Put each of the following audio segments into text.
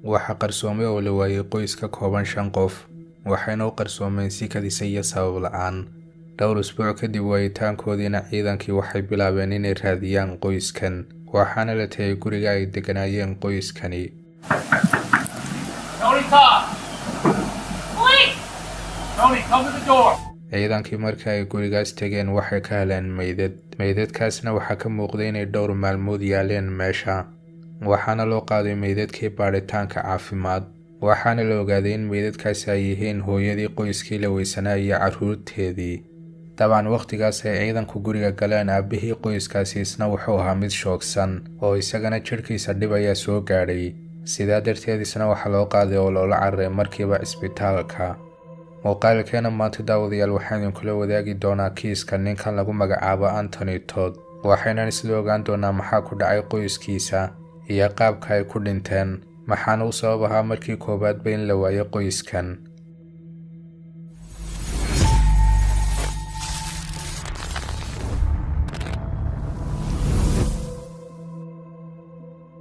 Waxaa qarsoomay oo la waayay qoys ka kooban shan qof, waxayna u qarsoomeen si kadisa iyo sabab la'aan. Dhowr usbuuc kadib waayitaankoodiina ciidankii waxay bilaabeen inay raadiyaan qoyskan, waxaana la tegay guriga ay degganaayeen qoyskani. Tony Todd! Police! Tony, come to the door. Ciidankii markii ay gurigaas tegeen waxay ka heleen meydad. Meydadkaasna waxaa ka muuqday inay dhowr maalmood yaaleen meesha, waxaana loo qaaday meydadkii baadhitaanka caafimaad. Waxaana la ogaaday in meydadkaasi ay yihiin hooyadii qoyskii la weysanaa iyo carruurteedii. Dabcan wakhtigaas ay ciidanku guriga galeen, aabbihii qoyskaasi isna wuxuu ahaa mid shoogsan oo isagana jidhkiisa dhib ayaa soo gaadhay. Sidaa darteed isna waxaa loo qaaday oo loola cararay markiiba cisbitaalka. Muuqaalkeena maanta, daawadayaal, waxaan idinkula wadaagi doonaa kiiska ninkan lagu magacaabo Anthony Todd, waxaynan isla ogaan doonaa maxaa ku dhacay qoyskiisa iyo qaabka ay ku dhinteen, maxaana u sabab ahaa markii koowaadba in la waayo qoyskan.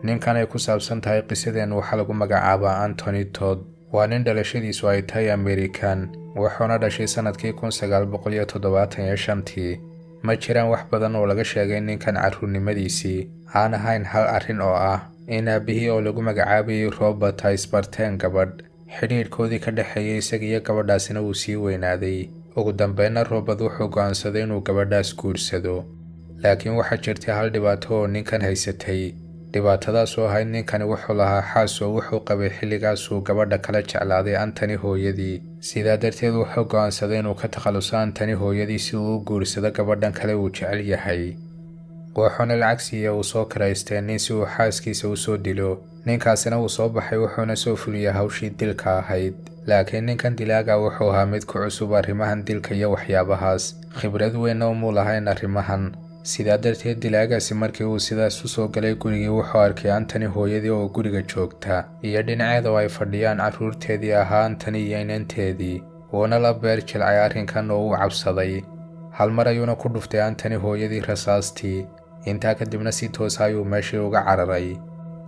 Ninkan ay ku saabsan tahay qisadeen waxaa lagu magacaabaa Anthony Todd. Waa nin dhalashadiisu ay tahay American, wuxuuna dhashay sanadkii 1975-tii. Ma jiraan wax badan oo laga sheegay ninkan carruurnimadiisii, aan ahayn hal arrin oo ah in aabbihii oo lagu magacaabayay Robert ay isbarteen gabadh. Xidhiidhkoodii ka dhexeeyay isaga iyo gabadhaasina wuu sii weynaaday. Ugu dambeynna Robert wuxuu go'aansaday inuu gabadhaas guursado, laakiin waxaa jirtay hal dhibaato oo ninkan haysatay. Dhibaatadaas oo ahayd, ninkani wuxuu lahaa xaas oo wuxuu qabay xilligaasuu gabadha kala jeclaaday Anthony hooyadii. Sidaa darteed wuxuu go'aansaday inuu ka takhaluso Anthony hooyadii si uu u guursado gabadhan kale uu jecel yahay. Wuxuuna lacag siiya uu soo kiraystay nin si uu xaaskiisa usoo dilo. Ninkaasina wuu soo baxay, wuxuuna soo fuliyey hawshii dilka ahayd. Laakiin ninkan dilaaga wuxuu ahaa mid ku cusub arrimahan dilka iyo waxyaabahaas, khibrad weynna umuu lahayn arrimahan. Sidaa darteed dilaagaasi markii uu sidaas u soo galay gurigii, wuxuu arkay Anthony hooyadii oo guriga joogta iyo dhinaceeda oo ay fadhiyaan carruurteedii ahaa Anthony iyo inanteedii. Wuuna la beer jilcay arrinkan oo uu cabsaday. Hal mar ayuuna ku dhuftay Anthony hooyadii rasaastii. Intaa kadibna si toosa ayuu meeshii uga cararay.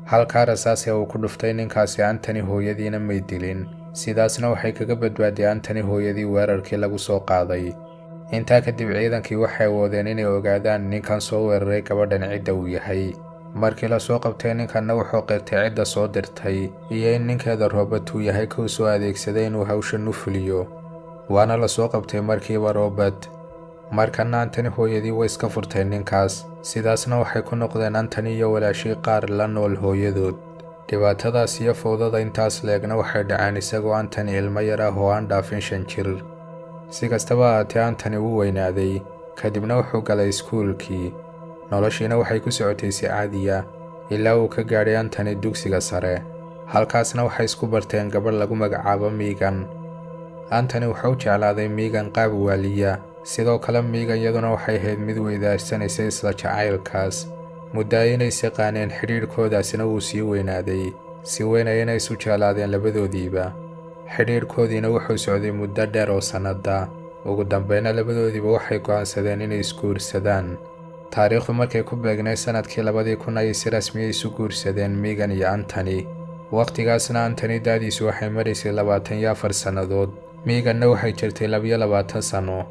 Halkaa rasaas ee uu ku dhuftay ninkaasi Anthony hooyadiina may dilin, sidaasna waxay kaga badbaaday Anthony hooyadii weerarkii lagu soo qaaday. Intaa kadib ciidankii waxay awoodeen inay ogaadaan ninkan soo weeraray gabadhan cidda uu yahay. Markii lasoo qabtay ninkanna wuxuu qirtay cidda soo dirtay iyo in ninkeeda Robert uu yahay kuu soo adeegsaday inuu hawshan u fuliyo. Waana lasoo qabtay markiiba Robert. Markana Anthony hooyadii way iska furtay ninkaas, sidaasna waxay ku noqdeen Anthony iyo walaashii qaar la nool hooyadood. Dhibaatadaas iyo fowdada intaas leegna waxay dhaceen isagoo Anthony ilmo yar ah oo aan dhaafin 5 jir. Si kastaba ahaatee Anthony wuu weynaaday, kadibna wuxuu galay iskuulkii. Noloshiina waxay ku socotay si caadiya ilaa uu ka gaadhay Anthony dugsiga sare. Halkaasna waxay isku barteen gabadh lagu magacaabo Megan. Anthony wuxuu jeclaaday Megan qaab waaliya. Sidoo kale Megan iyaduna waxay ahayd mid weydaarsanaysa isla jacaylkaas. Muddo ayayna is yaqaaneen, xidhiidhkoodaasina wuu sii weynaaday. Si weyn ayayna isu jeclaadeen labadoodiiba. Xidhiidhkoodiina wuxuu socday muddo dheer oo sannada. Ugu dambeynna labadoodiiba waxay go'aansadeen inay isguursadaan. Taariikhdu markay ku beegnay sanadkii 2000 ayay si rasmiya isu guursadeen Megan iyo Anthony. Wakhtigaasna Anthony da'diisu waxay maraysay 24 sannadood, Meganna waxay jirtay 22 sano.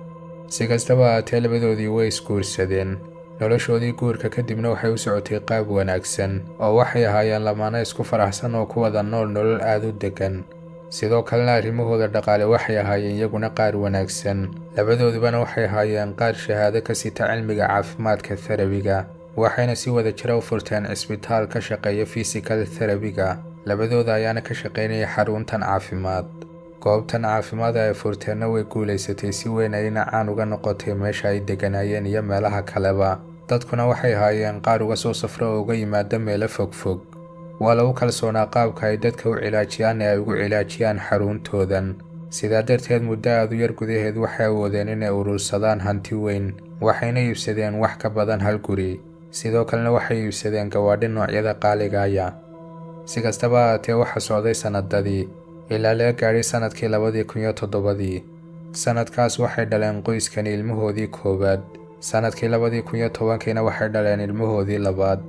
Si kastaba ahaatee labadoodii way isguursadeen. Noloshoodii guurka kadibna waxay u socotay qaab wanaagsan, oo waxay ahaayeen lamaane isku faraxsan oo ku wada nool nolol aad u deggan. Sidoo kalena arrimahooda dhaqaale waxay ahaayeen iyaguna qaar wanaagsan. Labadoodubana waxay ahaayeen qaar shahaado ka sita cilmiga caafimaadka therabiga, waxayna si wada jira u furteen cisbitaal ka shaqeeya physical therabiga. Labadooda ayaana ka shaqaynaya xaruntan caafimaad. Goobtan caafimaad ay furteenna way guulaysatay, si weyn ayna caan uga noqotay meesha ay degganaayeen iyo meelaha kaleba. Dadkuna waxay ahaayeen qaar uga soo safra oo uga yimaada meelo fogfog. Waa lagu kalsoonaa qaabka ay dadka u cilaajiyaan ee ay ugu cilaajiyaan xaruntoodan. Sidaa darteed muddo aad u yar gudaheed waxay awoodeen inay urursadaan hanti weyn, waxayna iibsadeen wax ka badan hal guri. Sidoo kalena waxay iibsadeen gawaadhi noocyada qaaligaaya. Si kastaba ahaatee waxa socday sanadadii ilaa laga gaadhay sanadkii 2007-dii. Sanadkaas waxay dhaleen qoyskani ilmahoodii koowaad. Sanadkii 2010-kiina waxay dhaleen ilmahoodii labaad.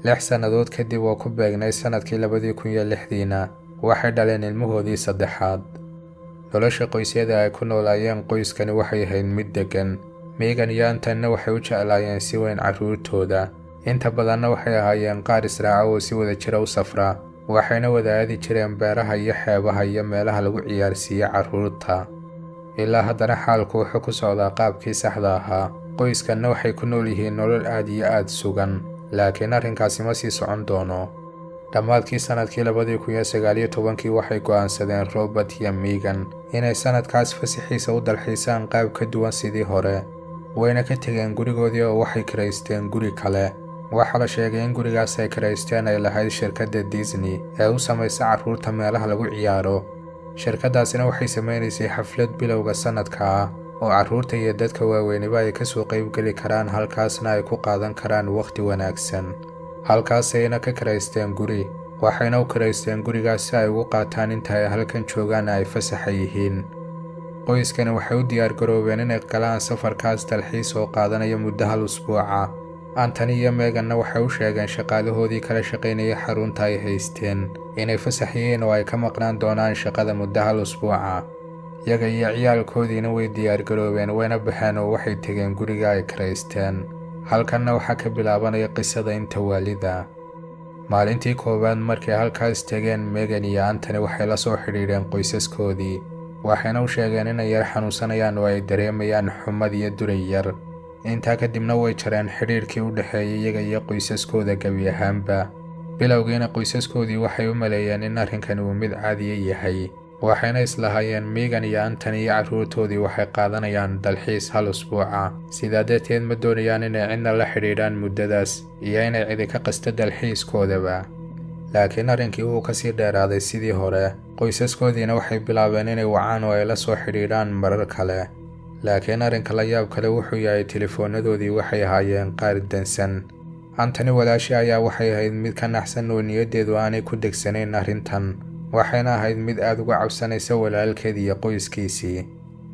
6 sannadood kadib oo ku beegnay sannadkii 2006diina, waxay dhaleen ilmahoodii saddexaad. Nolosha qoysyada ay ku noolaayeen qoyskani waxay ahayd mid deggan. Megan iyo Antonyna waxay u jeclaayeen si weyn carruurtooda. Inta badanna waxay ahaayeen qaar israaca oo si wada jira u safra, waxayna wada aadi jireen beeraha iyo xeebaha iyo meelaha lagu ciyaarsiiyo carruurta. Ilaa haddana xaalku wuxuu ku socdaa qaabkii saxda ahaa, qoyskanna waxay ku nool yihiin nolol aad iyo aad sugan. Laakiin arrinkaasi ma sii socon doono. Dhammaadkii sannadkii 2019kii waxay go'aansadeen Robert iyo Megan inay sannadkaas fasixiisa u dalxiisaan qaab ka duwan sidii hore. Wayna ka tegeen gurigoodii oo waxay kiraysteen guri kale. Waxaa la sheegay in gurigaas ay kiraysteen ay lahayd shirkadda Disney ee u samaysa carruurta meelaha lagu ciyaaro. Shirkaddaasina waxay samaynaysay xaflad bilowga sannadka ah oo carruurta iyo dadka waaweyniba ay kasoo qaybgeli karaan, halkaasna ay ku qaadan karaan wakhti wanaagsan. Halkaasayna ka kiraysteen guri, waxayna u kiraysteen gurigaas si ay ugu qaataan inta ay halkan joogaan ay fasaxa yihiin. Qoyskani waxay u diyaargaroobeen inay galaan safarkaas dalxiis oo qaadanaya muddo hal usbuuca. Antony iyo Meganna waxay u sheegeen shaqaalahoodii kala shaqaynayay xarunta ay haysteen inay fasax yihiin oo ay ka maqnaan doonaan shaqada muddo hal usbuuca. Iyaga iyo ciyaalkoodiina way diyaargaroobeen, wayna baxeen oo waxay tegeen guriga ay kiraysteen. Halkanna waxaa ka bilaabanaya qisada inta waalida. Maalintii koowaad markay halkaas tegeen, Megan iyo Antony waxay la soo xidhiidheen qoysaskoodii, waxayna u sheegeen inay yar xanuunsanayaan oo ay dareemayaan xumad iyo duray yar. Intaa kadibna way jareen xidhiidhkii u dhexeeyay iyaga iyo qoysaskooda gebi ahaanba. Bilowgiina qoysaskoodii waxay u maleeyeen in arrinkani uu mid caadiya yahay, waxayna islahaayeen Megan iyo Antony iyo carruurtoodii waxay qaadanayaan dalxiis hal usbuuca, sidaa darteed ma doonayaan inay cidna la xidhiidhaan muddadaas iyo inay cidi ka qasto dalxiiskoodaba. Laakiin arrinkii wuu kasii dheeraaday sidii hore. Qoysaskoodiina waxay bilaabeen inay wacaan oo ay la soo xidhiidhaan marar kale. Laakiin arrinka la yaab kale wuxuu yahay, telefoonadoodii waxay ahaayeen qaar dansan. Antony walaashi ayaa waxay ahayd mid ka naxsan oo niyaddeedu aanay ku degsanayn arrintan, waxayna ahayd mid aad uga cabsanaysa walaalkeed iyo qoyskiisii.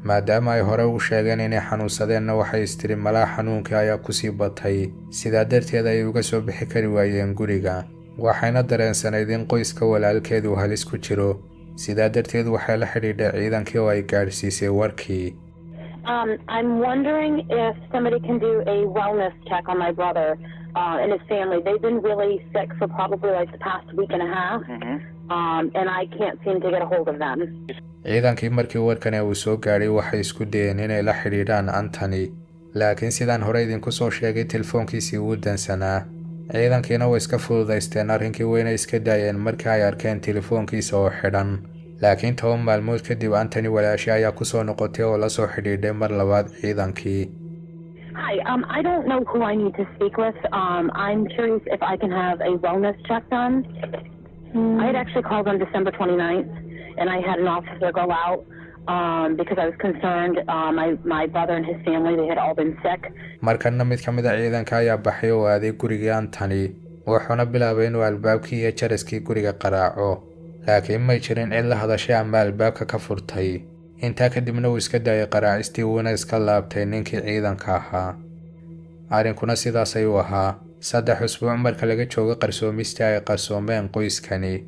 Maadaama ay hore u sheegeen inay xanuunsadeenna, waxay istiri malaa xanuunkii ayaa kusii batay, sidaa darteed ayay uga soo bixi kari waayeen guriga. Waxayna dareensanayd in qoyska walaalkeed uu halis ku jiro, sidaa darteed waxay la xidhiidhay ciidankii oo ay gaadhsiisay warkii. I'm wondering if somebody can do a wellness check on my brother and his family. They've been really sick for probably like the past week and a half, and I can't seem to get a hold of them. Ciidankii markii warkani uu soo gaadhay, waxay isku dayeen inay la xidhiidhaan Antony, laakiin sidaan hore idinku soo sheegay, telefoonkiisii wuu dansanaa. Ciidankiina way iska fududaysteen arrinkii, wayna iska daayeen markii ay arkeen telefoonkiisa oo xidhan. Laakiin 10 maalmood kadib, Antony walaashi ayaa kusoo noqotay oo la soo xidhiidhay mar labaad ciidankii. Hi, I don't know who I need to speak with. I'm curious if I can have a wellness check done. I had actually called on December 29th, and I had an officer go out because I was concerned. My brother and his family, they had all been sick. Markanna mid ka mid a ciidanka ayaa baxay oo aaday gurigii Antony, wuxuuna bilaabay inuu albaabkii iyo jaraskii guriga qaraaco, laakiin may jirin cid la hadashay ama albaabka ka furtay. Intaa kadibna uu iska daayay qaraacistii, wuuna iska laabtay ninkii ciidanka ahaa. Arrinkuna sidaas ayuu ahaa. 3 usbuuc marka laga joogo qarsoomistii ay qarsoomeen qoyskani,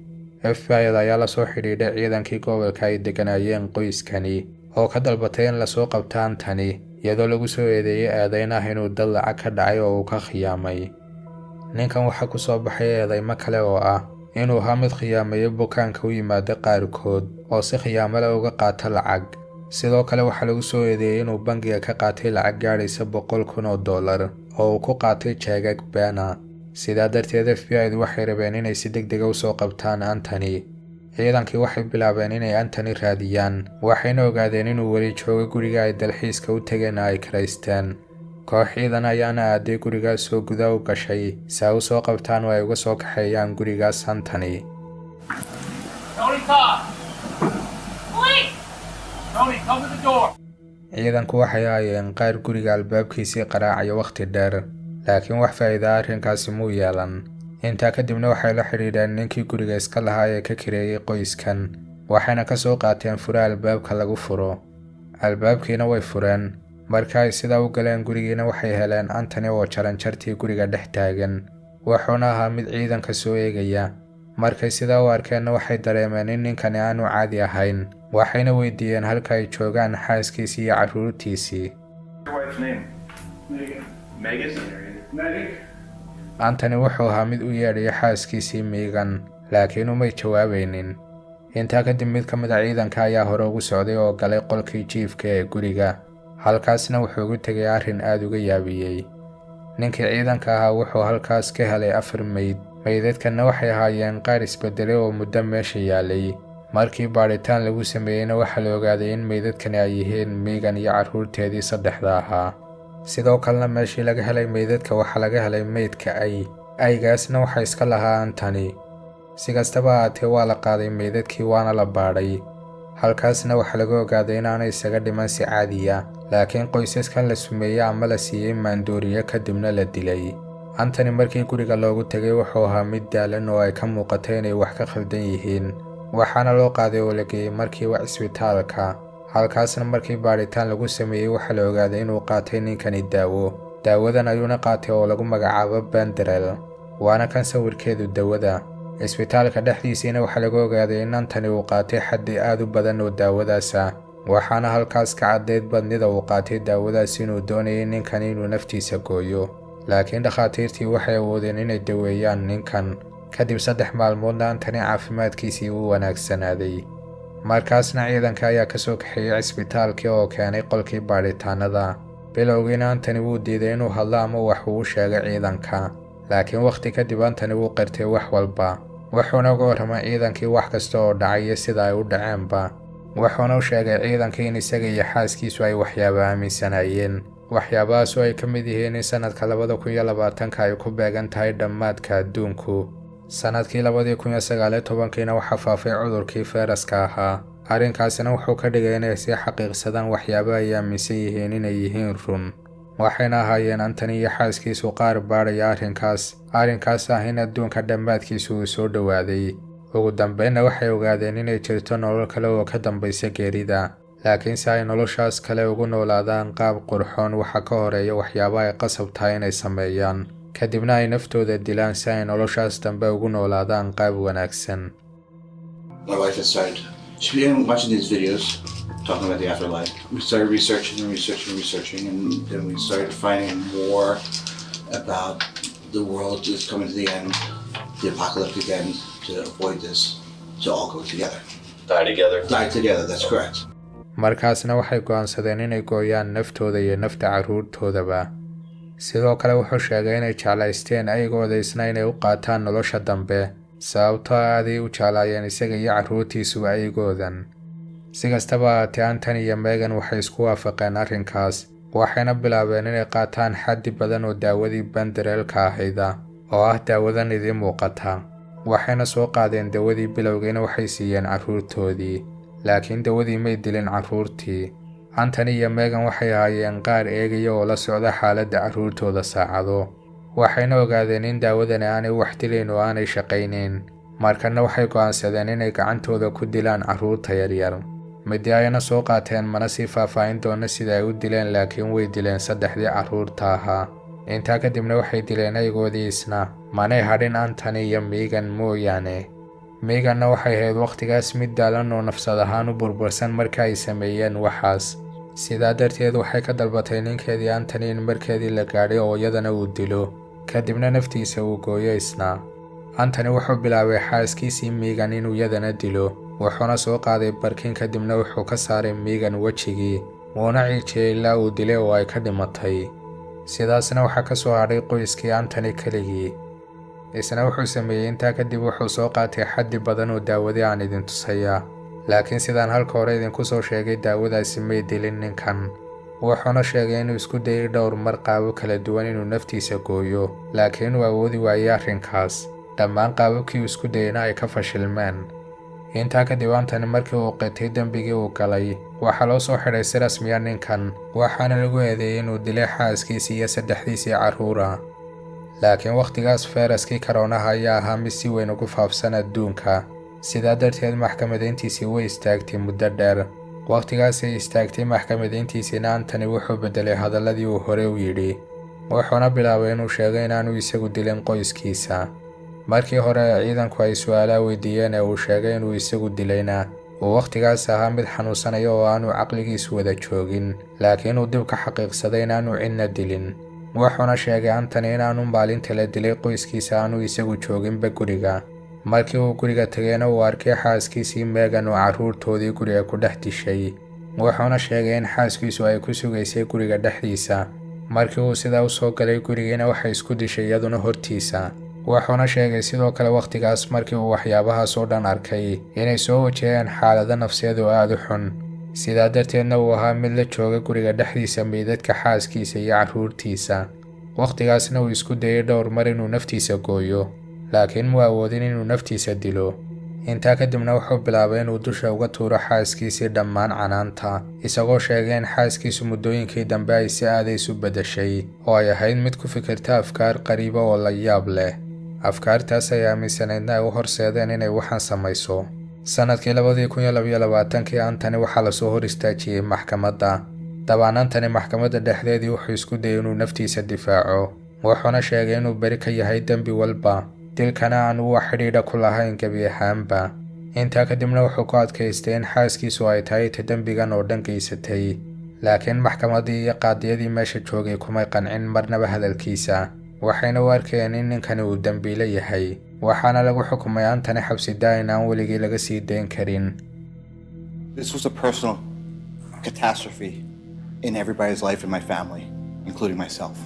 FBI da ayaa lasoo xidhiidhay ciidankii gobolka ay degganaayeen qoyskani oo ka dalbatay in lasoo qabto Antony, iyadoo lagu soo eedeeyey eedayn ah inuu dad lacag ka dhacay oo uu ka khiyaamay. Ninkan waxaa ku soo baxay eedeymo kale oo ah inuu ahaa mid khiyaameeyo bukaanka u yimaada qaarkood oo si khiyaamo leh uga qaata lacag. Sidoo kale waxaa lagu soo eedeeyey inuu bangiga ka qaatay lacag gaadhaysa $100,000 oo uu ku qaatay jeegag beena. Sidaa darteed FBI du waxay rabeen inay si deg dega usoo qabtaan Antony. Ciidankii waxay bilaabeen inay Antony raadiyaan, waxayna ogaadeen inuu weli joogo guriga ay dalxiiska u tegeen ay kiraysteen. Koox ciidan ayaana aaday gurigaas oo guda u gashay si ay u soo qabtaan oo ay uga soo kaxeeyaan gurigaas Antony. Tony Todd! Police! Tony, come to the door. Ciidanku waxay ahaayeen qaar guriga albaabkiisii qaraacaya wakhti dheer, laakiin wax faa'iida arrinkaasi muu yeelan. Intaa kadibna waxay la xidhiidheen ninkii guriga iska lahaa ee ka kireeyey qoyskan, waxayna ka soo qaateen fure albaabka lagu furo. Albaabkiina way fureen. Marka ay sidaa u galeen gurigiina, waxay heleen Antony oo jaranjartii guriga dhex taagan. Wuxuuna ahaa mid ciidanka soo eegaya. Markay sidaa u arkeenna, waxay dareemeen in ninkani aanu caadi ahayn, waxayna weydiiyeen halka ay joogaan xaaskiisii iyo carruurtiisii. Your wife's name? Megan. Megan? Megan? Antony wuxuu ahaa mid u yeedhaya xaaskiisii Megan, laakiin umay jawaabaynin. Intaa kadib, mid ka mid ah ciidanka ayaa hore ugu socday oo galay qolkii jiifka ee guriga. Halkaasna wuxuu ugu tegay arrin aad uga yaabiyey. Ninkii ciidanka ahaa wuxuu halkaas ka helay afar meyd. Meydadkanna waxay ahaayeen qaar isbedelay oo muddo meesha yaalay. Markii baadhitaan lagu sameeyeyna, waxaa la ogaaday in meydadkani ay yihiin Megan iyo carruurteedii saddexda ahaa. Sidoo kalena, meeshii laga helay meydadka waxaa laga helay meydka ay. Aygaasna waxaa iska lahaa Antony. Si kastaba ahaatee, waa la qaaday meydadkii, waana la baadhay. Halkaasna waxaa laga ogaaday inaanay isaga dhiman si caadiya, laakiin qoysaskan la sumeeyey ama la siiyey maandooriye, kadibna la dilay. Antony markii guriga loogu tegay wuxuu ahaa mid daalan oo ay ka muuqatay inay wax ka khaldan yihiin, waxaana loo qaaday oo la geeyey markiiba cisbitaalka. Halkaasna markii baadhitaan lagu sameeyey, waxaa la ogaaday inuu qaatay ninkani daawo. Daawadan ayuuna qaatay oo lagu magacaabo Benadryl, waana kan sawirkeedu dawada. Cisbitaalka dhexdiisiina waxaa laga ogaaday in Antony uu qaatay xaddi aad u badan oo daawadaas ah, waxaana halkaas ka caddayd badnida uu qaatay daawadaas inuu doonayay ninkan inuu naftiisa gooyo. Laakiin dhakhaatiirtii waxay awoodeen inay daweeyaan ninkan. Kadib 3 maalmoodna Antony caafimaadkiisii wuu wanaagsanaaday. Markaasna ciidanka ayaa kasoo kaxeeyey cisbitaalkii oo keenay qolkii baadhitaanada. Bilowgiina Antony wuu diiday inuu hadlo ama wax uu sheegay ciidanka, laakiin wakhti kadib Antony wuu qirtay wax walba, wuxuuna uga warramay ciidankii wax kasta oo dhacay iyo sida ay u dhaceenba. Wuxuuna u sheegay ciidankii in isaga iyo xaaskiisu ay waxyaaba aaminsanaayeen, waxyaabahaas oo ay ka mid yihiin in sanadka 2020-ka ay ku beegan tahay dhammaadka adduunku. Sanadkii 2019-kiina waxaa faafay cudurkii fayraska ahaa. Arrinkaasina wuxuu ka dhigay inay sii xaqiiqsadaan waxyaaba ay aaminsan yihiin inay yihiin run. Waxayna ahaayeen Antony iyo xaaskiisu qaar baadhaya arrinkaas, arrinkaas ah in adduunka dhammaadkiisu uu soo dhowaaday. Ugu dambeynna waxay ogaadeen inay jirto nolol kale oo ka dambaysa geerida, laakiinse ay noloshaas kale ugu noolaadaan qaab qurxoon waxa ka horeeya waxyaaba ay qasab tahay inay sameeyaan, kadibna ay naftooda dilaan si ay noloshaas dambe ugu noolaadaan qaab wanaagsan. My wife had started, she began watching these videos talking about the afterlife. We started researching and researching and researching, and then we started finding more about the world is coming to the end, the apocalyptic end, to avoid this, to all go together. Die together. Die together, that's correct. Markaasna waxay go'aansadeen inay gooyaan naftooda iyo nafta carruurtoodaba. Sidoo kale, wuxuu sheegay inay jeclaysteen aygooda isna inay u qaataan nolosha dambe, sababtoo aaday u jeclaayeen isaga iyo carruurtiisuba aygoodan. Si kastaba ahaatee, Antony iyo Megan waxay isku waafaqeen arrinkaas, waxayna bilaabeen inay qaataan xaddi badan oo daawadii Benadrylka ahayda, oo ah daawadan idiin muuqata. Waxayna soo qaadeen dawadii. Bilowgiina waxay siiyeen carruurtoodii, laakiin dawadii may dilin carruurtii. Antony iyo Megan waxay ahaayeen qaar eegaya oo la socda xaaladda carruurtooda saacado, waxayna ogaadeen in daawadani aanay wax dilayn oo aanay shaqaynayn. Markana waxay go'aansadeen inay gacantooda ku dilaan carruurta yaryar. Midi ayna soo qaateen. Mana sii faahfaahin doona sida ay u dileen, laakiin way dileen saddexdii carruurta ahaa. Intaa kadibna waxay dileen aygoodii isna. Manay hadhin Antony iyo Megan mooyaane. Meganna waxay ahayd wakhtigaas mid daalan oo nafsad ahaan u burbursan marka ay sameeyeen waxaas. Sidaa darteed waxay ka dalbatay ninkeedii Antony in markeedii la gaadhay oo iyadana uu dilo, kadibna naftiisa uu gooyo isna. Antony wuxuu bilaabay xaaskiisii Megan inuu iyadana dilo, wuxuuna soo qaaday barkin, kadibna wuxuu ka saaray Megan wejigii, wuuna ciijiyey ilaa uu dilay oo ay ka dhimatay. Sidaasna waxaa ka soo hadhay qoyskii Antony keligii. Isna wuxuu sameeyey intaa kadib, wuxuu soo qaatay xaddi badan oo daawadii aan idin tusaya, laakiin sidaan halka hore idinku soo sheegay, daawadaasi may dilin ninkan. Wuxuuna sheegay inuu isku dayay dhowr mar qaabo kala duwan inuu naftiisa gooyo, laakiin uu awoodi waayey arrinkaas. Dhammaan qaababkii uu isku dayeyna ay ka fashilmeen. Intaa kadib, Antony markii uu qirtay dembigii uu galay, waxaa loo soo xidhay si rasmiya ninkan, waxaana lagu eedeeyey inuu dilay xaaskiisii iyo saddexdiisii carruura. Laakiin wakhtigaas fayraskii karoonaha ayaa ahaa mid si weyn ugu faafsan adduunka. Sidaa darteed maxkamadayntiisii way istaagtay muddo dheer. Wakhtigaasay istaagtay maxkamadayntiisiina, Antony wuxuu beddelay hadalladii uu hore u yidhi. Wuxuuna bilaabay inuu sheegay inaanu isagu dilin qoyskiisa. Markii hore ee ciidanku ay su'aalaha weydiiyeen ee uu sheegay inuu isagu dilayna, uu wakhtigaas ahaa mid xanuunsanaya oo aanu caqligiisu wada joogin, laakiin uu dib ka xaqiiqsaday inaanu cidna dilin. Wuxuuna sheegay Antony inaanu maalinta la dilay qoyskiisa aanu isagu jooginba guriga. Markii uu guriga tegayna uu arkay xaaskiisii Megan oo carruurtoodii guriga ku dhex dishay. Wuxuuna sheegay in xaaskiisu ay ku sugaysay guriga dhexdiisa. Markii uu sidaa u soo galay gurigiina, waxay isku dishay iyaduna hortiisa. Wuxuuna sheegay sidoo kale wakhtigaas markii uu waxyaabahaas oo dhan arkay inay soo wajaheen xaalado nafseed oo aada u xun, sidaa darteedna uu ahaa mid la jooga guriga dhexdiisa meydadka xaaskiisa iyo carruurtiisa. Wakhtigaasna uu isku dayay dhowr mar inuu naftiisa gooyo, laakiin muu awoodin inuu naftiisa dilo. Intaa kadibna wuxuu bilaabay inuu dusha uga tuuro xaaskiisii dhammaan canaanta, isagoo sheegay in xaaskiisu muddooyinkii dambe ay si aada isu beddeshay oo ay ahayd mid ku fikirta afkaar qariiba oo la yaab leh, afkaartaas ay aaminsanaydna ay u horseedeen inay waxaan samayso. Sanadkii 2022-kii Antony waxaa lasoo hor istaajiyey maxkamadda. Dabcan Antony maxkamadda dhexdeedii wuxuu isku dayay inuu naftiisa difaaco, wuxuuna sheegay inuu beri ka yahay dembi walba, dilkana aanu wax xidhiidha ku lahayn gebi ahaanba. Intaa kadibna wuxuu ku adkaystay in xaaskiisu ay tahay ta dembigan oo dhan geysatay, laakiin maxkamaddii iyo qaadiyadii meesha joogay kumay qancin marnaba hadalkiisa, waxayna u arkayeen in ninkani uu dembiile yahay. Waxaana lagu xukumay Antony xabsi daa'in aan weligii laga sii dayn karin. This was a personal catastrophe in everybody's life in my family, including myself.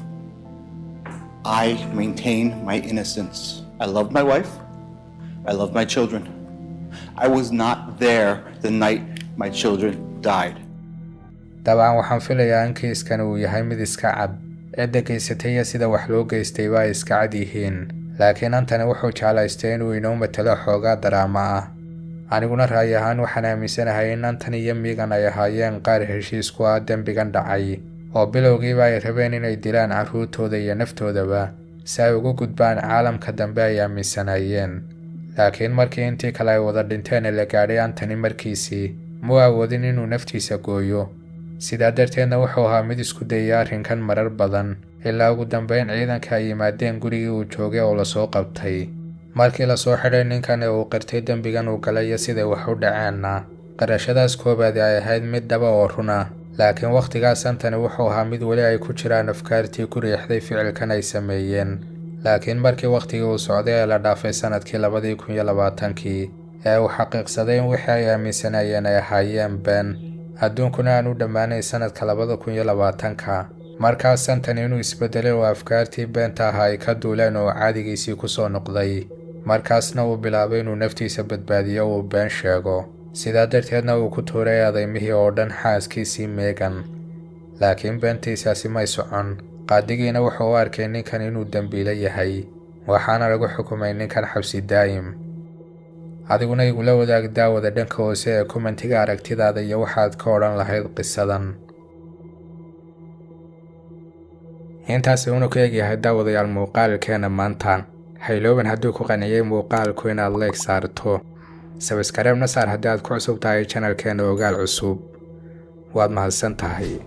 I maintain my innocence. I loved my wife. I loved my children. I was not there the night my children died. Dabcan waxaan filayaa in kiiskani uu yahay mid iska cad, cidda geysatay iyo sida wax loo geystayba ay iska cad yihiin, laakiin Antony wuxuu jeclaystay inuu inoo matalo xoogaa daraama ah. Aniguna ra'yi ahaan waxaan aaminsanahay in Antony iyo Megan ay ahaayeen qaar heshiis ku ah dembigan dhacay, oo bilowgiiba ay rabeen inay dilaan carruurtooda iyo naftoodaba si ay ugu gudbaan caalamka dambe ay aaminsanaayeen. Laakiin markii intii kale ay wada dhinteen ee la gaadhay Antony markiisii, muu awoodin inuu naftiisa gooyo. Sidaa darteedna wuxuu ahaa mid isku dayay arrinkan marar badan, ilaa ugu dambeyn ciidanka ay yimaadeen gurigii uu joogay oo lasoo qabtay. Markii lasoo xidhay ninkan ee uu qirtay dembigan uu galay iyo siday wax u dhaceenna, qirashadaas koobaadi ay ahayd mid dhaba oo runa, laakiin wakhtigaas Antony wuxuu ahaa mid weli ay ku jiraan afkaartii ku riixday ficilkan ay sameeyeen. Laakiin markii wakhtigii uu socday ee la dhaafay sanadkii 2020-kii ee uu xaqiiqsaday in wixii ay aaminsanaayeen ay ahaayeen been, adduunkuna aan u dhammaanayn sanadka 2020-ka, markaas Antony inuu isbedelay oo afkaartii beenta ahaa ay ka duuleen oo caadigiisii ku soo noqday. Markaasna uu bilaabay inuu naftiisa badbaadiyo, uu been sheego, sidaa darteedna uu ku tuuray eedaymihii oo dhan xaaskiisii Megan. Laakiin beentiisaasi may socon, qaadigiina wuxuu u arkay ninkan inuu dembiile yahay, waxaana lagu xukumay ninkan xabsi daa'im. Adiguna igula wadaag, daawada, dhanka hoose ee comment-iga aragtidaada iyo waxaad ka odhan lahayd qisadan. Intaasi uunu ka egyahay, daawadayaal, muuqaalkeena maanta. Haylooban hadduu ku qanciyey muuqaalku inaad like saarto, subscribe-na saar haddii aad ku cusub tahay channel-keena Ogaal Cusub. Waad mahadsan tahay.